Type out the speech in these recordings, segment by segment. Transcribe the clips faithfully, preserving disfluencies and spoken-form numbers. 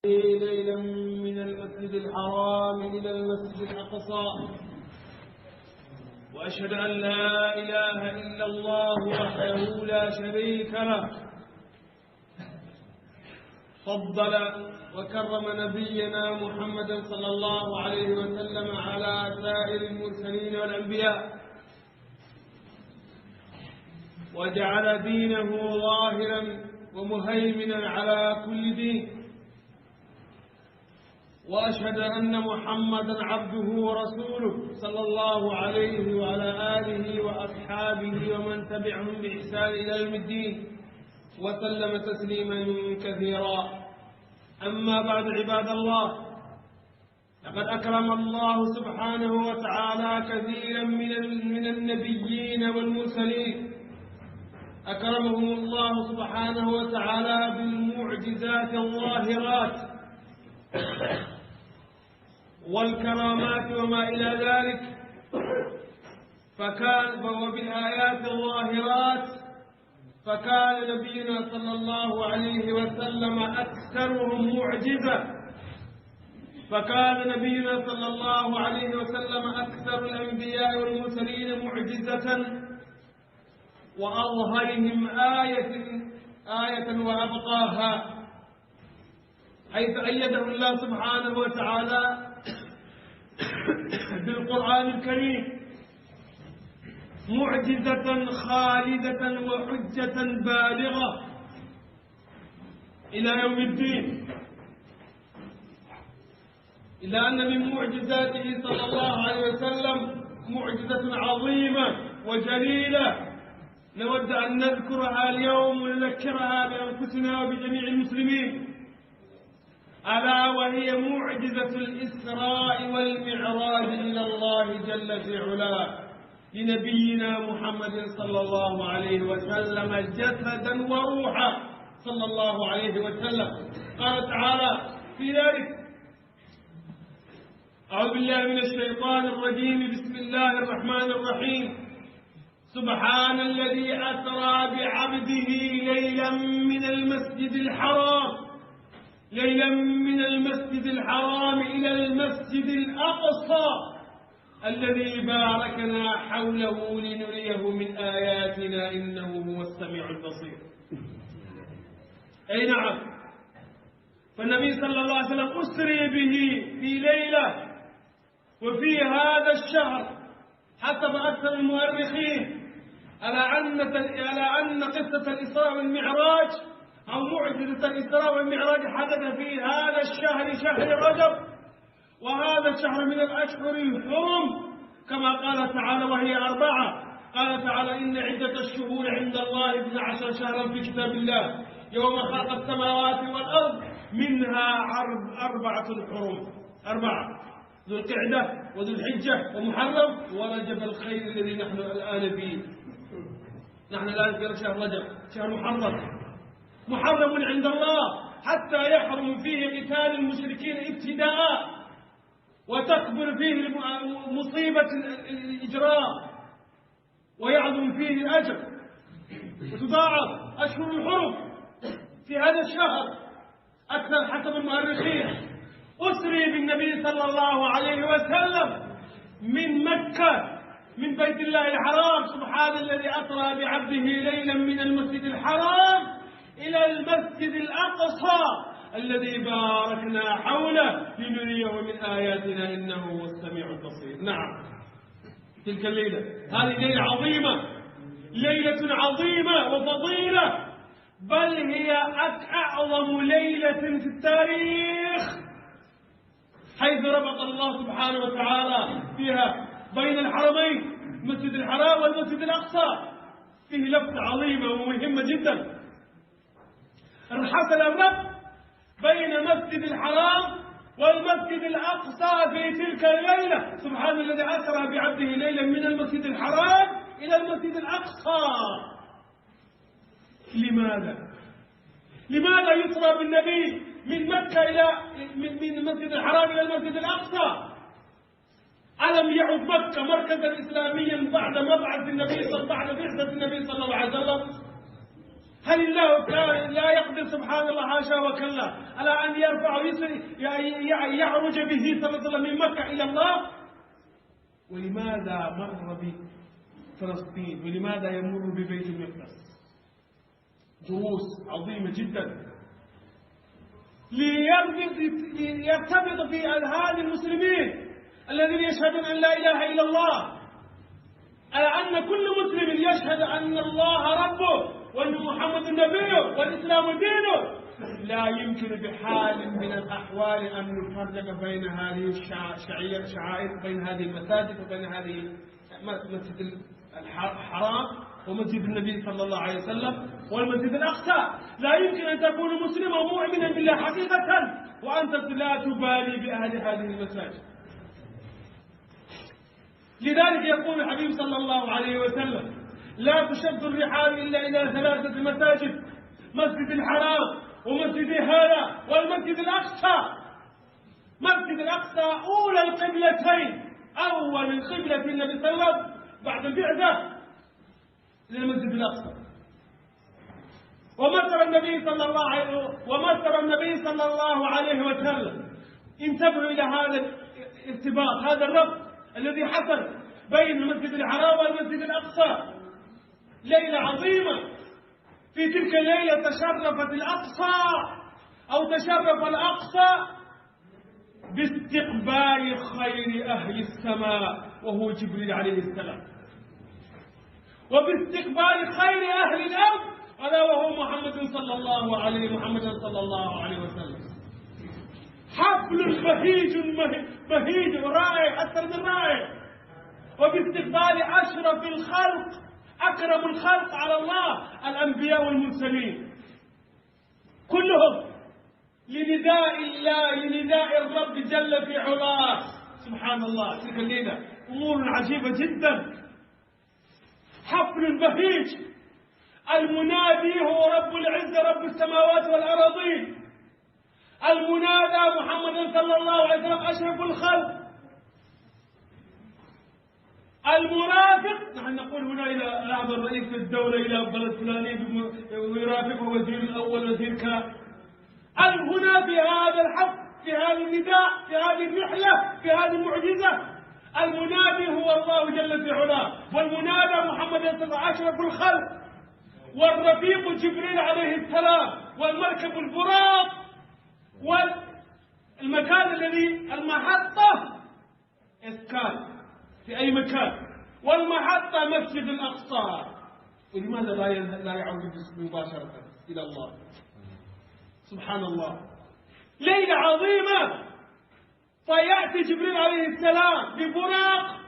ليلا من المسجد الحرام إلى المسجد الأقصى، وأشهد أن لا إله إلا الله وحده لا شريك له، فضل وكرم نبينا محمدا صلى الله عليه وسلم على سائر المرسلين والأنبياء، وجعل دينه ظاهرا ومهيمنا على كل دين، وأشهد أن محمدا عبده ورسوله صلى الله عليه وعلى آله وأصحابه ومن تبعهم بإحسان إلى يوم الدين، وسلم تسليما كثيرا. أما بعد، عباد الله، لقد أكرم الله سبحانه وتعالى كثيرا من ال-، من النبيين والمرسلين، أكرمهم الله سبحانه وتعالى بالمعجزات الظاهرات والكرامات وما إلى ذلك، فكان، وبالآيات الظاهرات، فكان نبينا صلى الله عليه وسلم أكثرهم معجزة، فكان نبينا صلى الله عليه وسلم أكثر الأنبياء والمرسلين معجزة، وأظهرهم آية، آية وأبقاها، حيث أيده الله سبحانه وتعالى بالقرآن الكريم معجزة خالدة وحجة بالغة إلى يوم الدين. إلا أن من معجزاته صلى الله عليه وسلم معجزة عظيمة وجليلة، نود أن نذكرها اليوم ونذكرها بأنفسنا وبجميع المسلمين، ألا وهي معجزة الإسراء والمعراج إلى الله جل في علاه لنبينا محمد صلى الله عليه وسلم جسدا وروحا، صلى الله عليه وسلم. قال تعالى في ذلك: أعوذ بالله من الشيطان الرجيم. بسم الله الرحمن الرحيم. سبحان الذي أسرى بعبده ليلا من المسجد الحرام، ليلا من المسجد الحرام إلى المسجد الأقصى الذي باركنا حوله لنريه من آياتنا إنه هو السميع البصير. أي نعم، فالنبي صلى الله عليه وسلم أسري به في ليلة، وفي هذا الشهر، حسب أكثر المؤرخين، على أن، على أن قصة الإسراء والمعراج أو معجزة الإسراء والمعراج حدث في هذا الشهر، شهر رجب، وهذا الشهر من الأشهر الحرم، كما قال تعالى: وهي أربعة. قال تعالى: إن عدة الشهور عند الله اثنا عشر شهرا في كتاب الله يوم خلق السماوات والأرض منها أرب-، أربعة حرم، أربعة: ذو القعدة وذو الحجة ومحرم ورجب الخير الذي نحن الآن فيه. نحن الآن في شهر رجب، شهر محرم، محرم عند الله حتى يحرم فيه قتال المشركين ابتداء، وتكبر فيه الم-، مصيبة ال-، ال-، الإجرام، ويعظم فيه الأجر، وتضاعف أشهر الحرم في هذا الشهر. أكثر حسب المؤرخين أسري بالنبي صلى الله عليه وسلم من مكة، من بيت الله الحرام. سبحان الذي أسرى بعبده ليلا من المسجد الحرام إلى المسجد الأقصى الذي باركنا حوله لنريه من آياتنا إنه هو السميع البصير. نعم، تلك الليلة، هذه ليلة عظيمة، ليلة عظيمة وفضيلة، بل هي أك-، أعظم ليلة في التاريخ، حيث ربط الله سبحانه وتعالى فيها بين الحرمين، المسجد الحرام والمسجد الأقصى. فيه لفتة عظيمة ومهمة جدا. حصل الربط بين المسجد الحرام والمسجد الأقصى في تلك الليلة. سبحان الذي أسرى بعبده ليلا من المسجد الحرام إلى المسجد الأقصى. لماذا؟ لماذا يسرى بالنبي من مكة إلى، من، من المسجد الحرام إلى المسجد الأقصى؟ ألم يعد مكة مركزا إسلاميا بعد مبعث النبي صلى، بعد بعثة النبي صلى الله عليه وسلم؟ هل الله لا، لا يقدر سبحان الله، حاشا وكلا، على أن يرفع يسر-، ي-، ي-، يعرج به صلى الله عليه وسلم من مكة إلى الله؟ ولماذا مر بفلسطين؟ ولماذا يمر ببيت المقدس؟ دروس عظيمة جدًا. ليربط، ليرتبط في أذهان المسلمين الذين يشهدون أن لا إله إلا الله، على أن كل مسلم يشهد أن الله ربه وأن محمد نبيه والإسلام دينه، لا يمكن بحال من الأحوال أن نفرق بين هذه الشع-، شعير-، شعائر، بين هذه المساجد وبين هذه م-، مسجد الح-، الحرام ومسجد النبي صلى الله عليه وسلم والمسجد الأقصى. لا يمكن أن تكون مسلما مؤمنا بالله حقيقة وأنت لا تبالي بأهل هذه المساجد. لذلك يقول الحبيب صلى الله عليه وسلم: "لا تشد الرحال إلا إلى ثلاثة مساجد، مسجد الحرام ومسجد هذا والمسجد الأقصى." مسجد الأقصى أولى القبلتين، أول قبلة النبي صلى الله عليه وسلم بعد البعثة للمسجد الأقصى. ومصر النبي صلى الله عليه، ومصر النبي صلى الله عليه وسلم. انتبهوا إلى هذا الارتباط، هذا الربط الذي حصل بين المسجد الحرام والمسجد الأقصى. ليلة عظيمة، في تلك الليلة تشرفت الأقصى، أو تشرف الأقصى باستقبال خير أهل السماء وهو جبريل عليه السلام، وباستقبال خير أهل الأرض ألا وهو محمد صلى الله عليه، محمد صلى الله عليه وسلم. حفل بهيج، مه-، بهيج رائع، أكثر من رائع، وباستقبال أشرف الخلق، أكرم الخلق على الله، الأنبياء والمرسلين كلهم، لنداء الله، لنداء الرب جل في علاه. سبحان الله، تلك الليلة أمور عجيبة جدًا. حفل بهيج، المنادي هو رب العزة، رب السماوات والأراضين. المنادى محمد صلى الله عليه وسلم أشرف الخلق. المرافق، نحن نقول هنا إلى هذا الرئيس الدولة، إلى بلد فلاني بم-، ويرافقه وزير الأول، وزير كذا. هنا في هذا الحفل، في هذا النداء، في هذه الرحلة، في هذه المعجزة، المنادي هو الله جل في علاه، والمنادى محمد صلى الله عليه وسلم أشرف الخلق، والرفيق جبريل عليه السلام، والمركب البراق، والمكان الذي، المحطة إسكان في أي مكان، والمحطة مسجد الأقصى. ولماذا لا ين-، لا يعود مباشرة إلى الله؟ سبحان الله، ليلة عظيمة، فيأتي جبريل عليه السلام ببراق،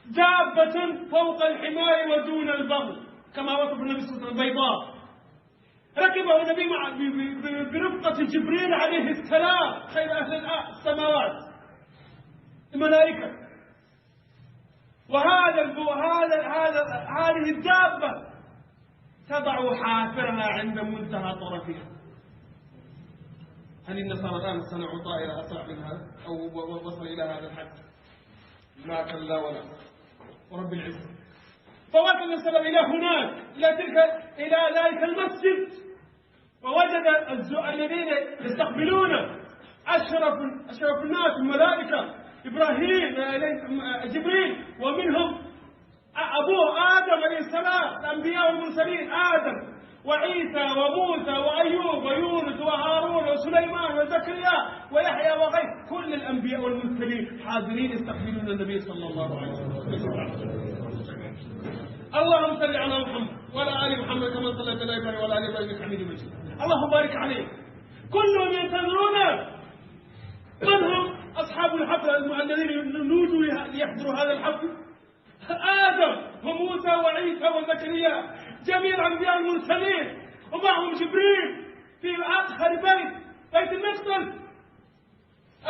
دابة فوق الحمار ودون البغل، كما وصف النبي صلى الله عليه وسلم، بيضاء. ركبه النبي مع، ب-، ب-، ب-، برفقة جبريل عليه السلام، خير أهل الأ-، السماوات، الملائكة. وهذا الب-، هذا، هذا، هذه الدابة تضع حافرها عند منتهى طرفها. هل النصارى الآن صنعوا طائرة أسرع من هذا؟ أو و-، و-، وصل إلى هذا الحد؟ لا، كلا ولا. ورب العزة. فوصل النبي صلى الله عليه وسلم إلى هناك، إلى تلك، إلى ذلك المسجد، ووجد الز-، الذين يستقبلون أشرف، أشرف الناس، الملائكة، إبراهيم، آه، جبريل، ومنهم أبوه آدم عليه السلام، الأنبياء والمرسلين، آدم وعيسى وموسى وأيوب ويونس وهارون وسليمان وزكريا ويحيى وغيره، كل الأنبياء والمرسلين حاضرين يستقبلون النبي صلى الله عليه وسلم. اللهم صل على محمد وعلى آل محمد كما صليت على إبراهيم وعلى آل إبراهيم إنك حميد مجيد. اللهم بارك عليه. كلهم ينتظرون. من هم أصحاب الحفل الم-، الذين نودوا ليحضروا هذا الحفل؟ آدم وموسى وعيسى وزكريا، جميع الأنبياء المرسلين، ومعهم جبريل في أطهر بيت، بيت المقدس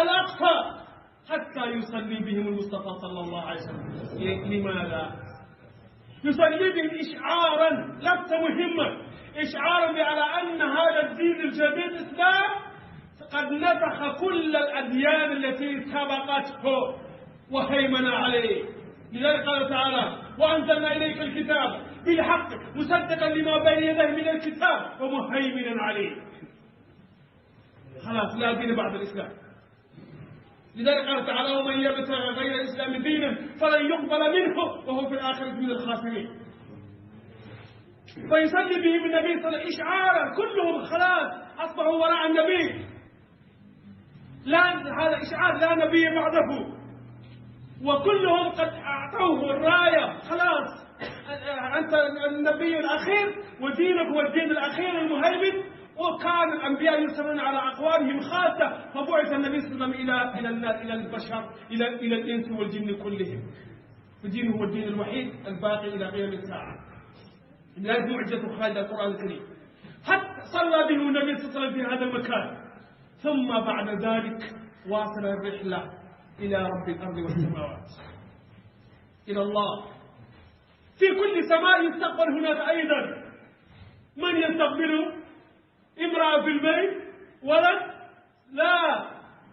الأقصى، حتى يصلي بهم المصطفى صلى الله عليه وسلم. ي-، لماذا؟ يصلي بهم إشعارا، لفظة مهمة، إشعارا على أن هذا الدين الجديد الإسلام قد نسخ كل الأديان التي سبقته وهيمن عليه. لذلك قال تعالى: "وأنزلنا إليك الكتاب بالحق مصدقا لما بين يديه من الكتاب ومهيمنا عليه. خلاص، لا دين بعد الإسلام. لذلك قال تعالى: "ومن يبتغ غير الإسلام دينا فلن يقبل منه وهو في الآخرة من الخاسرين". فيصلي بهم النبي صلى الله عليه وسلم إشعارا، كلهم خلاص أصبحوا وراء النبي. لا، هذا إشعار لا نبي بعده، وكلهم قد أعطوه الراية. خلاص، أنت النبي الأخير، ودينك هو الدين الأخير المهيمن. وكان الأنبياء يرسلون على أقوامهم خاصة، فبعث النبي صلى الله عليه وسلم إلى، إلى الناس، إلى البشر، إلى، إلى الإنس والجن كلهم. فدينه هو الدين الوحيد الباقي إلى قيام الساعة. لا معجزة خارج القرآن الكريم. حتى صلى بهم النبي صلى الله عليه وسلم في هذا المكان، ثم بعد ذلك واصل الرحلة إلى رب الأرض والسماوات، إلى الله. في كل سماء يستقبل هناك أيضا. من يستقبله؟ امرأة في البيت؟ ولد؟ لا.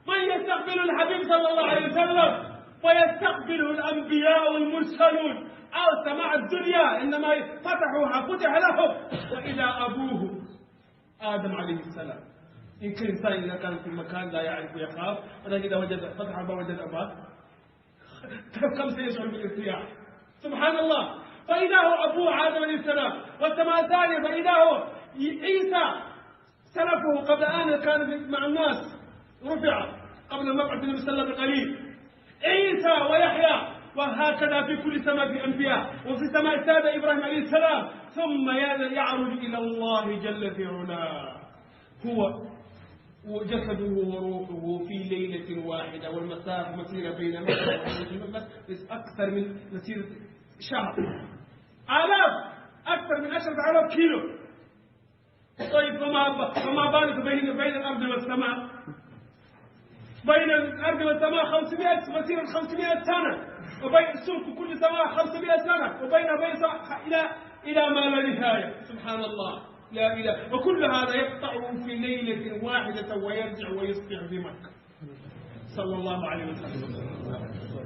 من يستقبل الحبيب صلى الله عليه وسلم؟ فيستقبله الأنبياء والمرسلون. أو سماء الدنيا، إنما فتحوها، فتح لهم. وإذا أبوه آدم عليه السلام. إن كان إنسان إذا كان في مكان لا يعرف ويخاف، ولكن إذا وجد، فتح الباب وجد أباه، كم سيشعر بالارتياح؟ سبحان الله. فإذا هو أبوه آدم عليه السلام، والسماء الثانية فإذا هو عيسى، سلفه قبل أن كان مع الناس، رفع قبل مبعث النبي صلى الله عليه وسلم بقليل. عيسى ويحيى، وهكذا في كل سماء في أنبياء، وفي السماء السادسة إبراهيم عليه السلام، ثم يعرج إلى الله جل في علاه. هو وجسده وروحه في ليلة واحدة، والمسافة مسيرة بين مكة والمدينة أكثر من مسيرة شهر، آلاف، أكثر من عشرة آلاف كيلو. طيب، فما ب-، فما بالك بين، بين الأرض والسماء؟ بين الأرض والسماء خمسمائة، مسيرة خمسمائة سنة، وبين سمك كل سماء خمسمائة سنة، وبين، بين سماء إلى، إلى ما لا نهاية. سبحان الله. لا إله. وكل هذا يقطعه في ليلة واحدة ويرجع ويصبح في مكة، صلى الله عليه وسلم.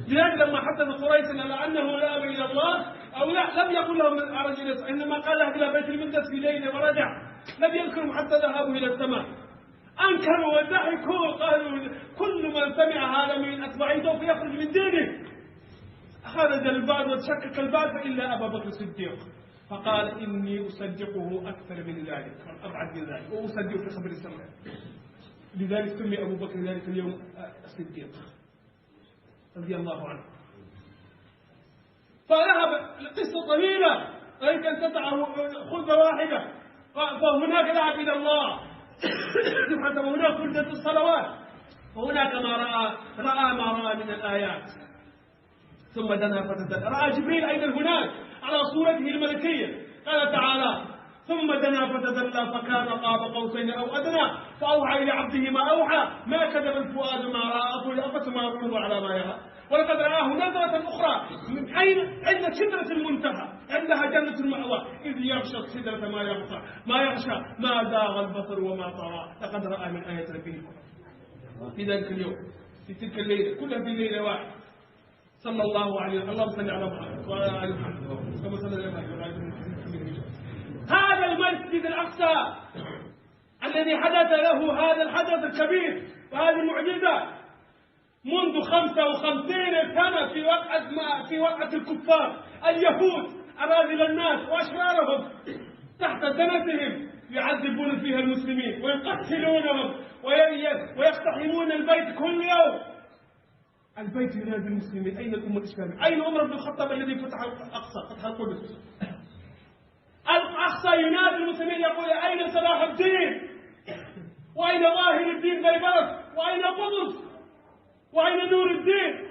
لذلك لما حدث قريشا على أنه ذهب إلى الله، أو لا، لم يقل لهم: "أرجو إلى السماء"، إنما قال: "ذهب إلى بيت المقدس في ليلة ورجع". لم يذكرهم حتى ذهابه إلى السماء. أنكروا وضحكوا، قالوا: "كل من سمع هذا من أتباعه سوف يخرج من دينه". خرج البعض وتشكك البعض إلا أبا بكر الصديق، فقال: "إني أصدقه أكثر من ذلك، أبعد من ذلك، وأصدق في خبر السماء". لذلك سمي أبو بكر ذلك اليوم الصديق رضي الله عنه. فذهب، القصة طويلة، لكن تسع خطبة واحدة. ف-، فهناك ذهب إلى الله سبحانه، وهناك مدة الصلوات، وهناك ما رأى، رأى ما رأى من الآيات. ثم دنا فتدلى، رأى جبريل أيضا هناك على صورته الملكية. قال تعالى: "ثم دنا فتدلى فكان قاب قوسين أو أدنى فأوحى إلى عبده ما أوحى، ما كذب الفؤاد ما رأى، أفلا، أفتمارونه على ما يرى، ولقد رآه نزلة أخرى". من أين؟ عند سدرة المنتهى، عندها جنة المأوى، إذ يغشى السدرة ما يغشى، ما يغشى، ما زاغ البصر وما طغى، لقد رأى من آيات ربه الكبرى. في ذلك اليوم، في تلك الليلة، كلها في ليلة واحدة، صلى الله عليه وسلم. اللهم صل على محمد وعلى آل محمد كما صليت على إبراهيم. هذا المسجد الأقصى الذي حدث له هذا الحدث الكبير وهذه المعجزة منذ خمسة وخمسين سنة في وقعة ما، في وقعة الكفار اليهود أراذل الناس وأشرارهم تحت دنسهم، يعذبون فيها المسلمين ويقتلونهم وي-، ويقتحمون البيت كل يوم. البيت ينادي المسلمين: أين الأمة الإسلامية؟ أين عمر بن الخطاب الذي فتح الأقصى، فتح القدس؟ الأقصى ينادي المسلمين، يقول: "أين صلاح الدين؟ وأين ظاهر الدين بيبرس؟ وأين قدس؟ وأين نور الدين؟"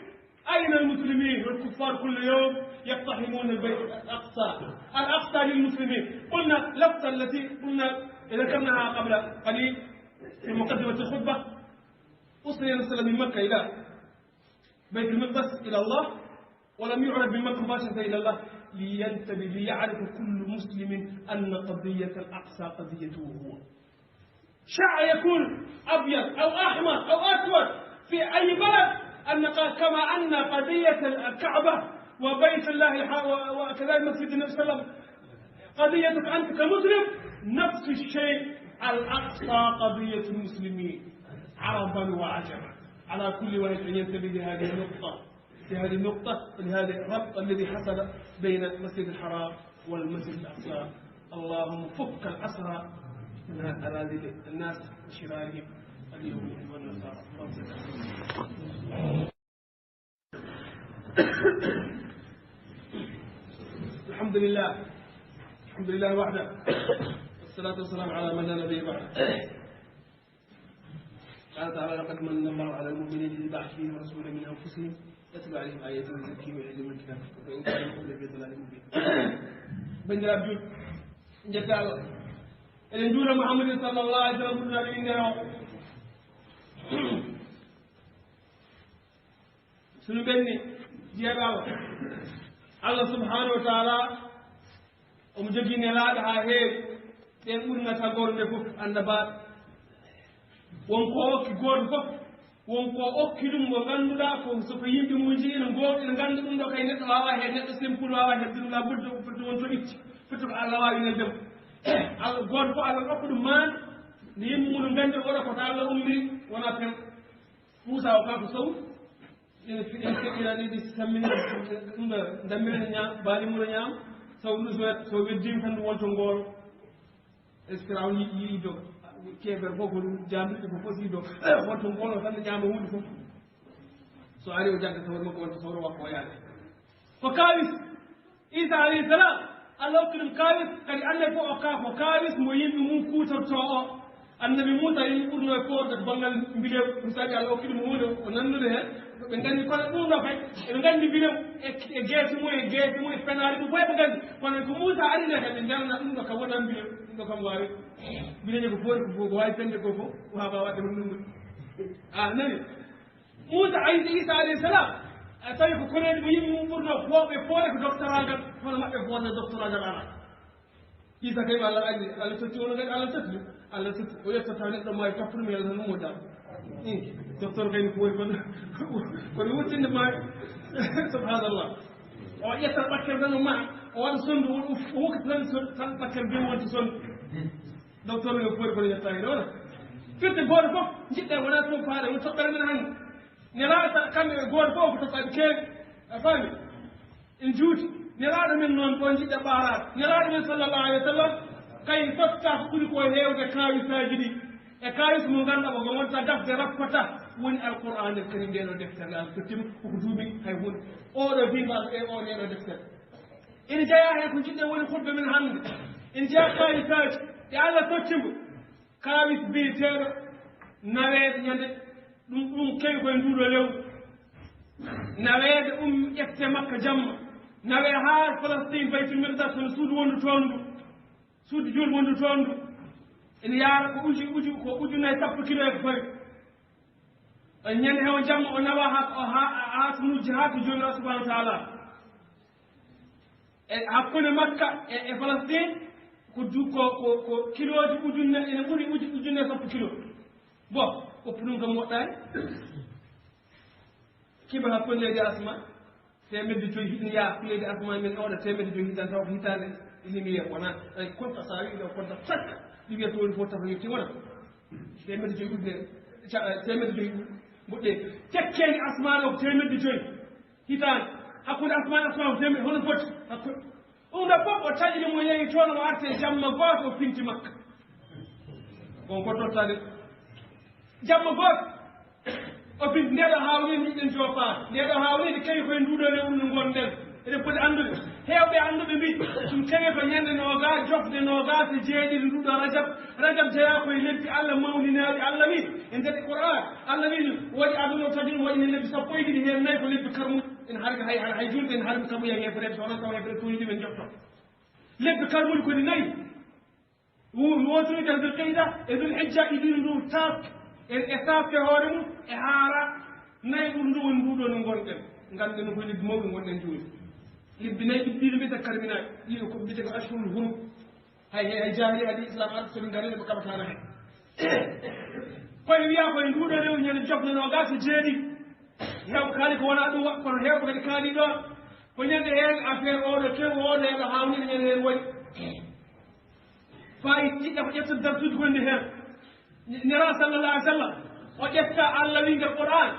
أين المسلمين؟ والكفار كل يوم يقتحمون البيت الأقصى. الأقصى للمسلمين. قلنا لفظة التي قلنا ذكرناها قبل قليل في مقدمة الخطبة: أرسل النبي صلى الله عليه وسلم من مكة إلى بيت المقدس إلى الله، ولم يعرج من مكة مباشرة إلى الله، لينتبه، ليعرف كل مسلم أن قضية الأقصى قضيته هو. شاع يكون أبيض أو أحمر أو أسود في أي بلد، أن ق-، كما أن قضية الكعبة وبيت الله الح-، و-، وكذلك مسجد النبي صلى الله عليه وسلم قضيتك أنت كمسلم نفس الشيء، الأقصى قضية المسلمين عربا وعجما، على كل واحد أن ينتبه لهذه النقطة، لهذه النقطة، لهذا الربط الذي حصل بين المسجد الحرام والمسجد الأقصى. اللهم فك الأسرى من هذه الناس وشرارهم اليهود والنصارى. اللهم صل على محمد. الحمد لله. الحمد لله وحده. والصلاة والسلام على من لا نبي بعده. قال تعالى: "لقد من الله على المؤمنين إذ بعث فيهم رسولا من أنفسهم يتلو عليهم آياته ويزكيهم ويعلمهم الكتاب وإن كانوا من قبل لفي ضلال مبين." Banndiraaɓe julɓe, njettaa Allah. Eɗen njuura Muhammadin sallallahu alaihi wasallam, ɓurɗo innde o. Sunu ɓenni jeeɗaama, Allah subhanahu wa taala omo jogii nelaaɗo haa heewi. Ɓen ɓurna tagorde fof annabaaɓe. Won ko okki gooto fof, won ko okki ɗum mo ngannduɗaa ko, so ko yimɓe mum njiyi ene ngoo-, ene ngannda ɗum ɗo kay neɗɗo waawaa heen, neɗɗo simple waawaa heen, ɗum la budda ko foti won to itti, foti ko Allah waawi nelde mo. Allah gooto fof Allah okka ɗum maan, nde yimɓe mum nganndi oɗo ko to Allah ummiri, wonaa pen. Muusa o kaa ko sow, ene fi-, ene feƴƴira ni ɗi sammini, ɗum ɗo dammina ne ñaam, baali mum no ñaam, sow ɗum so wet-, so weddiima tan ɗum wonto ngoolo. Est-ce que Firawna yi-, yi doga? Keefeero fof ko ɗum jaamɗuɗi ko fof si doga. Wonto ngoolo tan ne ñaama huunde fof. So ari o jagga sawro makko wonto sawro makko o yaade. Ko kaawis. Isa alayhi salam, Allah okki ɗum kaawis, kadi annabi fof okka ko kaawis mo yimɓe mum kuutortoo o. Annabi Muusa yimɓe ɓurnoo e koorde ko banngal mbilew, misali Allah okki ɗum huunde o nanndude heen. Ɓe nganndi kono ɗum ɗo kay, eɓe nganndi mbilew e, e geese mum, e geese mum, e fenaande ɗum fof eɓe nganndi. Kono ko Muusa ari nde kadi ɓe njarna ɗum ɗo kam wonaa mbilew, ɗum ɗo kam waawi. Mbilew ko foori ko fof, ko waawi fende ko fof, ko haa waawaa waɗde hono ɗum ɗo. A nani? Muusa, Isa, Isa alayhi salam, a tawi ko koneejo mo yimɓe mum ɓurnoo, wooɓe foore ko doctoragal, hono maɓɓe foore doctoragal alaa. Isa kay Allah anndi, Allah totti wonno kadi Allah totti ɗum. Allah totti, o yettata neɗɗo maayo tappude mo yalla tan mo jam. Eh, docteur kay ko woni kon, kono wuttinde maayo. Subhanallah. O ƴetta ɓakkere tan o maha, o waɗa sonndu, o, o hokkita tan so-, tan ɓakkere be wonti sonndu. Docteur no foori kono yettaani ɗo wona. Firti gooto fof, njiɗɗa wona toon faade, won toɓɓere men hannde. Nelaaɗo sa-, kamɓe gooto fof ko toɓɓaaɓe keewi. A faami? En juuti. Nelaaɗo men noon ko njiɗɗa ɓaaraade. Nelaaɗo men sallallahu alaihi wa sallam, kay totta ko ɓuri ko heewde kaawisaaji ɗi. E kaawis mo ngannduɗaa ko wonta gafde rappata woni Alqur'aan el Kariim, ndee ɗo deftere Allah tottima koko duumi hay huunde. Oɗo bimba e o ndee ɗo deftere. Ina jeyaa heen ko njiɗɗen woni khutba men hannde. Ina jeyaa kaawisaaji ɗi Allah totti mo. Kaawis biyeteeɗo naweede ñande, ɗum, ɗum kewi koye nduuɗo lewru. Naweede um ƴette Makka jamma. Nawee haa Falastiin, Baytul Miqdas, hono suudu wondu toon ndu. Suudu juulɓe wondu toon ndu. Ina yaara ko uju, uju, ko ujunnaje sappo kilo e ko fawi. O ñande he o jamma o nawa haa, o haa, haa sunuuji haa to Joomiraaɗo subhaanahu wa taala. E hakkunde Makka e, e Falastiin ko du-, ko, ko, ko kilooji ujunne, ene ɓuri uju-, ujunne sappo kilo. Bon, woppu ɗum kam moƴƴaani. Kima hakkunde leydi e asma, teemedde joyi ina yaha hakkunde leydi e asma, men oɗa teemedde joyi hitan taw ko hitaande limiyee wona, ay, konta sa wiyi ɗo konta tak, limiyee to woni fof tafa yetti wona. Teemedde joyi ujunere, ca-, teemedde joyi moƴƴe. Tekkeendi asmaan o ko teemedde joyi. Hitaande. Hakkunde asmaan e asmaan ko teemedde, hono foti? Hakkunde. Ɗum ɗo fof o taƴini mo yehi toon, o arti e jamma gooto, o finti Makka. On ko tottaade. Jamma gooto. O finti nde ɗo haawniinde, ɗen joofaade. Nde ɗo haawniinde kewi koye nduɗo lewru ndu ngonɗen. Eɗen poti anndude. Heewɓe annduɓe mbii, ɗum kewi ko ñande noogas, jofde noogas e jeeɗiɗi nduɗo Rajab. Rajab jeyaa koye lebbi Allah mawninaaɗi. Allah wii, e nder Qur'aan, Allah wii, waɗi aduna o tagi ɗum, waɗi heen lebbi sappo e ɗiɗi, heen nayi ko lebbi karmuɗi. En harmi hay, hay, hay juulɓe en harmi kaɓoya heefereɓe, so onon taw heefereɓe tuuni ɗum en jotto. Lebbi karmuɗi koni nayi. Wo-, wootiri nder Dul Qeyda e Dul Hijja, e ɗin ndu task, e, e task e hoore mum, e haara nayi ɓuri ndu woni nduɗo no ngonɗen. Ngannden ko lebbi mawɗi ngonɗen jooni. Lebbi nayi ɗiɗi mbiyete karminaaɗi, ɗiɗo ko mbiyete ko ashhurul hurum. Hay, hay, hay jaahili hadi Islam ar, so ɓe ngari ɓe kaɓataano hen. Kono wiya koye nduɗo rew ñande jofnanoo gaa so jeeɗi. Heewɓe kaali ko wonaa ɗum wa-, kono heewɓe kadi kaali ɗoon. Ko ñande heen affaire oɗo kew oɗo heɗo haawnii ñande heen waɗi. Faayi ɗiɗɗa ko ƴettude darsuuji gonɗi heen. Nelaaɗo sallallahu alaihi wasallam, o ƴetta Allah wi nder Qur'an,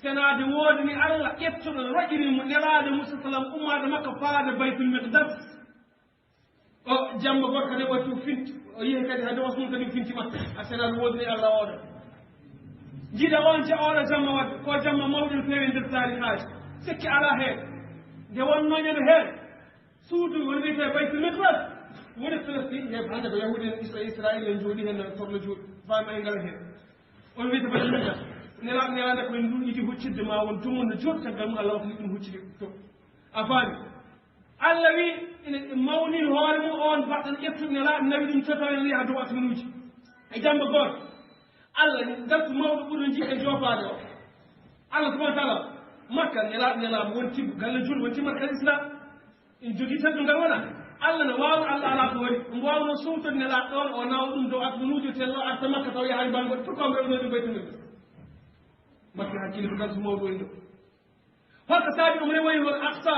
senaade woodani Allah ƴettuɗo roƴiri mo Nelaaɗo Musa sallam ummaade Makka faade Baytul Miqdas. O jamma goɗɗo kadi o watti o finti, o yehi kadi hade Osman kadi o finti Makka. A senaade woodani Allah oɗo. Jiiɗa on ja-, oɗo jamma wadde, ko jamma mawɗo no feewi nder taarikaaji. Sikki alaa heen. Nde wonnoo ñande heen, suudu woni wiyetee Baytul Miqdas, woni Filistin, he hannde ko Yahuudi en, Isra-, Israayiil en njooɗi heen, no torno juuɗe, faama e ngal heen. On wiyetee Baytul Miqdas. Nelaaɗo, Nelaaɗo ko en ɗum yiɗi huccitde ma won dumunna jooɗi, caggal mum Allah waɗi ɗum huccitde to. A faami? Allah wi, ina mawnin hoore mum on baɗɗo ƴettuɗo Nelaaɗo, nawi ɗum toto, en yaha dow asmanuuji. E jamma gooto, Allah, darsu mawɗo ɓurɗo jiɗɗo joofaade o. Allah subhanahu wa taala, Makka, Nelaaɗo, Nelaaɗo wonti galle julɓe, wonti Makka Islam. En jogii teddungal wona. Allah no waawi, Allah alaa ko waɗi. Omo waawnoo sowtude Nelaaɗo ɗoon, o nawa ɗum dow asmanuuji, tello arta Makka taw yahaani bannge goɗɗo. Pourquoi omo rewno ɗum Baytul Miqdas? Makka hakkille ko darsu mawɗo woni ɗo. Holko saabi omo rewoyi hol Aqsa?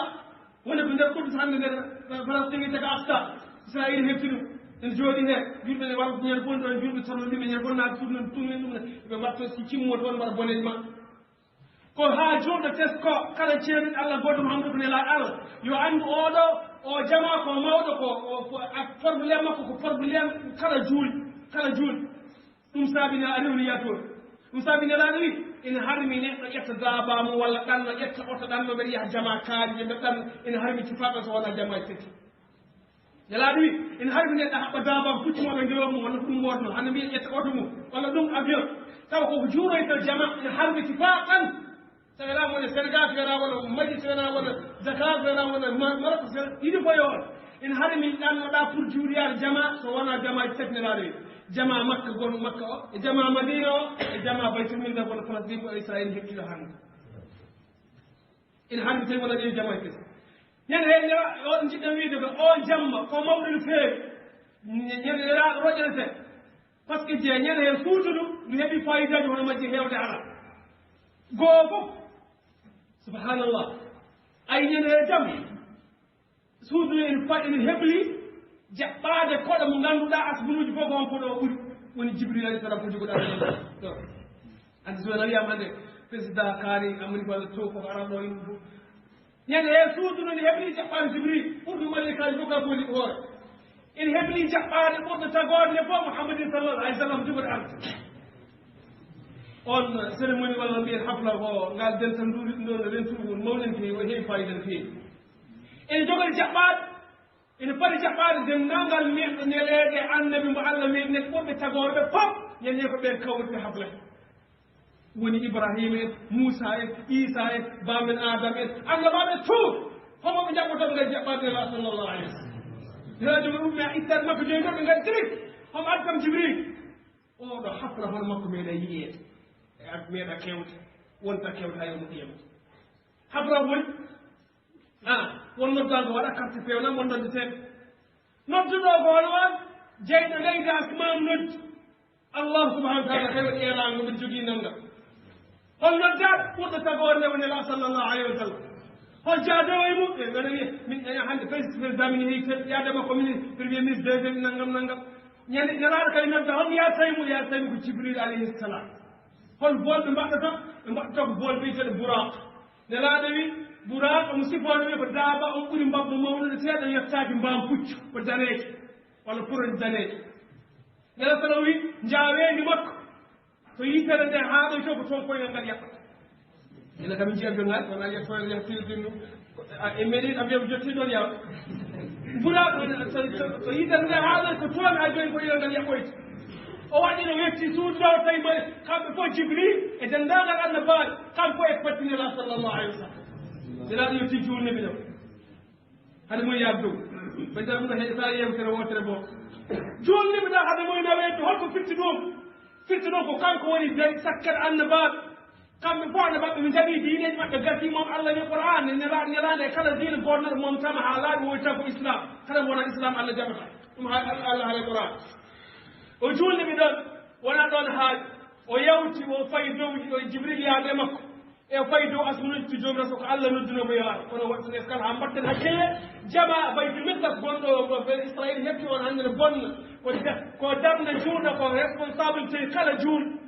Woni ko nder Kudus hannde nder Palestine wiyetee ko Aqsa. Israayiil hefti ɗum. En jooɗi heen. Julɓe ne walla ñande fof ɗo julɓe torno ɗum, ñande fof naata ɗum, ɗum, ɗum, ɓe mbaɗto si cimmo toon mbaɗa boneeji maɓɓe. Ko haa juulɗo tesko kala ceeruɗo Allah gooto Muhammadu ko Nelaaɗo Allah. Yo anndu oɗo, o jamaa ko mawɗo ko, o, ko, a, problème makko ko problème kala juulɗo, kala juulɗo. Ɗum saabi na a rewni yatoore. Ɗum saabi Nelaaɗo wi, ina harmi neɗɗo ƴetta daaba mum walla ɗanno, ƴetta oto ɗanno, mbeɗa yaha jamaa kaari, mbeɗa ɗanno, ina harmi tifaaqa so wonaa jamaa tati. Nelaaɗo wi, ina harmi neɗɗo haɓɓa daaba, puccu mo ɓe ngewa mum, walla ko ɗum wonno, hannde mbiya ƴetta oto mum, walla ɗum avion. Tawa koko juuroyta jamaa, ina harmi tifaaqan. So wonaa wona Sénégal, so wonaa wona Mali, so wonaa wona Dakar, so wonaa wona Ma-, Maroc, so wonaa, yiɗi ko yo on. Ina harmi ɗannoɗaa pour juuroyaade jamaa, so wonaa jamaa tati Nelaaɗo wi. Jamaa Makka gon Makka o, e jamaa Madiina o, e jamaa Baytul Miqdas gon Palestine ko Israayiil heɓtiɗo hannde. Ina harmi tawi wonaa ɗen jamaa kese. Ñande heen nela-, o, njiɗɗen wiide ko o jamma, ko mawɗo no feewi. Ñande nela roƴete. Parce que je ñande heen suudu ndu, ndu heɓi faayidaaji hono majji heewde alaa. Goo fof. Subhanallah. Ay ñande heen jam. Suudu ndu ene fa-, ene hebli jaɓɓaade koɗo mo ngannduɗaa asmanuuji fof ko on koɗo o ɓuri. Woni Jibril alayhi salam ko jogoɗaa ɗo. Andi so wona wiyaama hannde président kaari Amérique walla to ko ara ɗo yimɓe fof. Ñande heen suudu ndu ne hebli jaɓɓaade Jibril, ɓurɗo malaykaaji fof ka ko woni hoore. Ene hebli jaɓɓaade ɓurɗo tagoore nde fof Muhammadin sallallahu alayhi wa sallam jogoɗo arde. On cérémonie walla mbiyen hafla ko ngal dental nduuri ɗum ɗon rentuɗo mum mawɗen feewi, o heewi faayida no feewi. Ene jogori jaɓɓaade, ene foti jaɓɓaade denndaangal neɗɗo neleeɓe annabi mo Allah meeɗi ɓurɓe tagoore ɓe fof, ñande ko ɓeen kawruɓe hafla. Woni Ibrahima en, Muusa en, Iisa en, baamen Aadama en, annabaaɓe tout. Homo ɓe jaɓɓotoo ngal jaɓɓaade Nelaaɗo sallallahu alayhi wa sallam. Nelaaɗo ɗum ummi a ittaade makko joyi ɗo ɓe ngari tirik. Homo addi kam Jibril. Oɗo hafla hono makko meeɗa yiyeede. E ak meeɗa kewde. Wonta kewde hay omo ɗiyam. Hafla woni, ah, won noddaango waɗa carte feewna, won noddeteeɓe. Nodduɗo ko hono on, jeyɗo leydi asmaan noddi. Allah subhanahu wa taala tawi waɗi eeraango ɓe jogii nannga. Hol noddaat ɓurɗo tagoore nde woni Nelaaɗo sallallahu alayhi wa sallam. Hol jaadoowo e mum? Ɓe mbeɗa wiya, min, eh, hannde président min heewi yaade makko, min premier ministre, deuxième, nangam, nangam. Ñande Nelaaɗo kadi nodda, hol yaade tawi mum? Yaade tawi mum ko Jibril alayhi salam. Hol bool ɓe mbaɗata? Ɓe mbaɗata ko bool biyeteeɗo Buraaq. Nelaaɗo wi, Buraaq omo sifono wi ko daaba on ɓuri mbabba mawnude seeɗa yettaaki mbaam puccu, ko daneejo, walla kuroñ daneejo. Nelaaɗo sallam wi, njaaweendi makko, so yitere nde haaɗoyto ko toon koyngal ngal yaɓɓata. Ina kam njiya jogal, wona yettoore yettoyde ɗum. A, e mairie avion jotti ɗon yaw. Buraaq, so, so, so yitere nde haaɗoy ko toon a joyi koyngal ngal yaɓɓoyta. O waɗi no wetti suudu ɗo tawi mbaɗi kamɓe fof Jibril e denndaangal annabaaɓe, kamɓe fof e pattinira sallallahu alayhi wa sallam. Nelaaɗo yetti juulni ɓe ɗo. Hade mum yaade dow. Ɓe tawi mum hay sa yewtere wootere boo. Juulni ɓe ɗo hade mum naweede holko firti ɗum? Firti ɗum ko kanko woni dari sakkere annabaaɓe. Kamɓe fof annabaaɓe ɓe njaɓi diineeji maɓɓe gasii mum Allah ni Qur'an ne nela-, nelaande e kala diine gootnooɗo mum tama haa laaɓi woy tan ko Islam. Kala mo wonaa Islam Allah jaɓata. Ɗum ha-, Allah, Allah haala Qur'an. O juulni ɓe ɗon, wonaa ɗon haaɗi. O yawti, o fayi dow, o Jibril yaade makko. E o fayi dow asmanuuji to Joomiraaɗo ko Allah nodduno mo yaha. Kono waɗtude kala haa mbatten hakkille, jamaa Baytul Miqdas gonɗo ɗo ɓe Israayiil heɓti on hannde no bonna. Ko da-, ko darnde juulɗo, ko responsabilité kala juulɗo.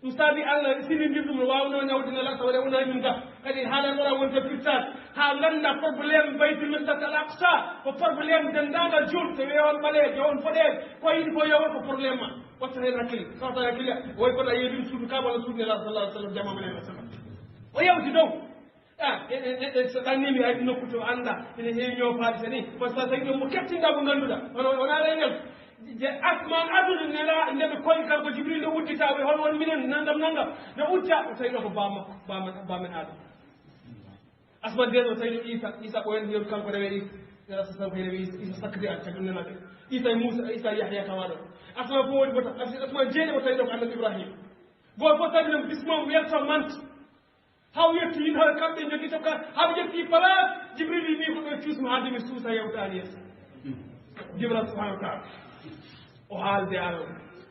Ɗum saabi Allah sinindir ɗum, no waawnoo ñawde nela, tawa ɗe wonaa ɗum ga. Kadi haala Alquraan wonta firtaade, haa ngannda problème Baytul Miqdas Al Aqsa, ko problème denndaangal juulɓe, so wiye on ɓaleejo, on boɗeejo, ko yiɗi ko yo won ko problème ma. Watta heen hakkille, sawta hakkille, woy koɗa yeeɗum suudu Kaaba walla suudu Nelaaɗo sallallahu alaihi wasallam, jamaama Nelaaɗo sallallahu alaihi wasallam. O yawti dow. Ah, e, e, e, e, so ɗannii mi hay nokku to annda, ene heewi ñoofaade so ni. Ko so tawi ɗum mo keftinɗaa mo ngannduɗaa. Hono, wonaa reengal. Je asmaan aduna nela, nde ɓe koy kanko Jibril no uddita, o hol won minen, nangam, nangam. No udda, o tawi ɗo ko baa makko, baa men, baa men Aadama. Asmaan deuxième, o tawi ɗo Iisa, Iisa ko en mbiyon kanko rewe Iisa. Nela sa kanko rewe Iisa, Iisa sakkiti an, caggal nela ɓe. Iisa e Muusa, Iisa e Yahya tawa ɗo. Asmaan fof woni bota, as-, asmaan jeeɗiɗo, o tawi ɗo ko Annabi Ibrahim. Gooto fof tawi ɗum bismum, welcome, mant. Haw yetti yimɓe, haw kamɓe jogii tokka, haw yetti place, Jibril wi ko ɗo cuusmo haalde mi suusa yewtaani yeeso. Jibril subhanahu wa ta'ala. O haalde Allah.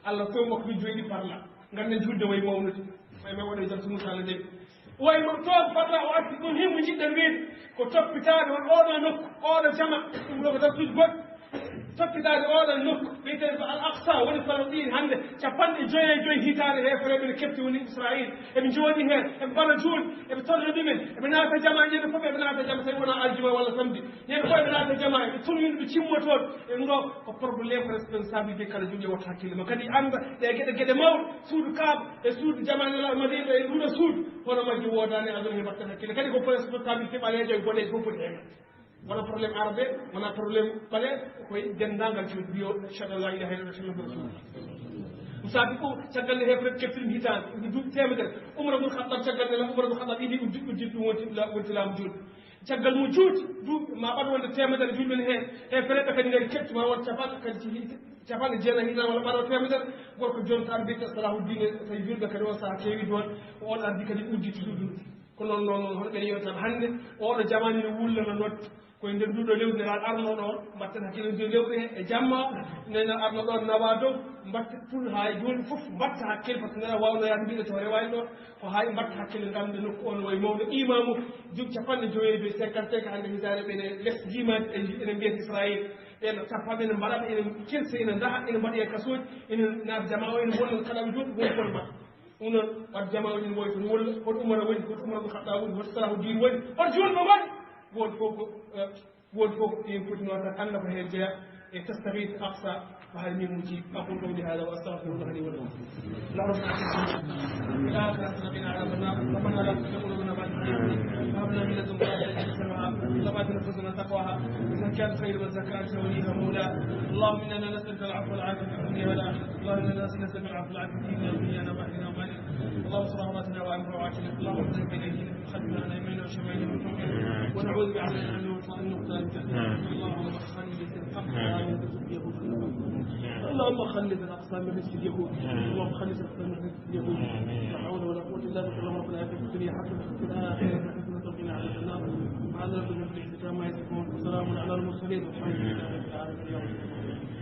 Allah fof makko mi joyɗi parla. Ngannde julde way mawnude. Way may waɗa jartu Musa Allah jaɓi. Way mo toon parla o arti ɗum himmo jiɗɗen wiide. Ko toppitaade on oɗo nokku, oɗo jama, ɗum ɗo ko dartuuji goɗɗi. Toppitaade oɗon nokku, wiyeteeɗo ko Al Aqsa, woni Falastiin hannde, capanɗe joyo e joyi hitaande heefereeɓe ne kepti woni Israayiil. Eɓe njooɗi heen, eɓe mbara juulɓe, eɓe torra ɗumen, eɓe naata jama, ñande fof eɓe naata jama, tawi wonaa aljuma walla samedi. Ñande fof eɓe naata jama, eɓe tolnii, ɓe cimmotooɓe. E ɗum ɗo ko problème, ko responsabilité kala juulɗo watta hakkille ma. Kadi annda ɗe geɗe, geɗe mawɗe, suudu Kaaba e suudu jama Nelaaɗo Madiina e ɗum ɗo suudu, hono majji woodaani, aduna he mbatten hakkille. Kadi ko responsabilité ɓaleejo e boɗeejo fof foti heen. Wona problème arabe, wona problème ɓaleeɓe, koye denndaangal cuuɗi mbiyo, "Ashhadu an la ilaha illallah, Muhammadur Rasulullah." Ɗum saabi ko caggal nde heefereeɓe keftiɗum hitaande, ɗum duuɓi teemedere. Umar ibn Khattab, caggal nde Umar ibn Khattab iwi, uddi, uddi ɗum wonti la-, wonti laamu juulɓe. Caggal mum juuti, duuɓi ma ɓad wonde teemedere juulɓe ne heen. Heefereeɓe kadi ngari kepti ma won capanɗe, kadi ci-, capanɗe jeenayi hitaande walla ɓad o teemedere. Gorko jontaɗo mbiyetee Salahuddin, tawi juulɓe kadi on sahaa keewi toon. Ko on ardi kadi udditi ɗum. Ko noon, noon, noon, hono ɓen yewtata hannde, oɗo jamaanu ene wullana nodde. Ko e nder nduɗo lewru nde arno ɗo, mbatten hakkille ndu lewru he, e jamma o, nena arno ɗo nawa dow, mbatten pul haa e jooni fof, mbatta hakkille, par ce que nena waawno yaade mbiɗo to rewaani ɗo, ko haa e mbatta hakkille ngam nde nokku on wayi mawɗo imamu, jom capanɗe joyi e joyi, cinquante-cinq hannde hitaande ɓe ene les jimaji, e ene mbiyata Israël, ɓen tappa ɓe ene mbaɗa ɓe, ene kirsa, ene ndaha, ene mbaɗa e kasuuji, ene naata jama o, ene wonna kala ɓe jooni, woni kono mbaɗa. Ɗum noon, wadde jama o ina woodi toon, walla hoto Umar woni, hoto Umar ibn Khattab woni, hoto Salahuddin woni, hoto juulɓe ngoni. Gooto fof ko, eh, gooto fof ko ɗin foti noon tan annda ko heen jeyaa e tastaghith aqsa, ko hay min mujib. أقول قولي هذا وأستغفر الله لي ولكم. اللهم صل على سيدنا محمد. إلى آخر سبيل على النار. ربنا لا تزغ قلوبنا بعد إذ هديتنا وهب لنا من لدنك رحمة إنك أنت الوهاب. اللهم آت نفوسنا تقواها وزكها أنت خير من زكاها أنت وليها ومولاها. اللهم إنا نسألك العفو والعافية في الدنيا والآخرة. اللهم إنا نسألك العفو والعافية في ديننا ودنيانا وأهلنا ومالنا. اللهم استر عوراتنا وآمن روعاتنا. اللهم افتح بين أيدينا وخلفنا عن أيماننا وشمائلنا ومن فوقنا. ونعوذ بعظمتك أن نغتال من تحتنا. اللهم خلص الأقصى من رزق اليهود. اللهم خلص الأقصى من رزق اليهود. اللهم خلص الأقصى من رزق اليهود. لا حول ولا قوة إلا بك. اللهم ربنا آتنا في الدنيا حسنة وفي الآخرة حسنة وقنا عذاب النار. سبحان ربك رب العزة عما يصفون. وسلام على المرسلين والحمد لله رب العالمين.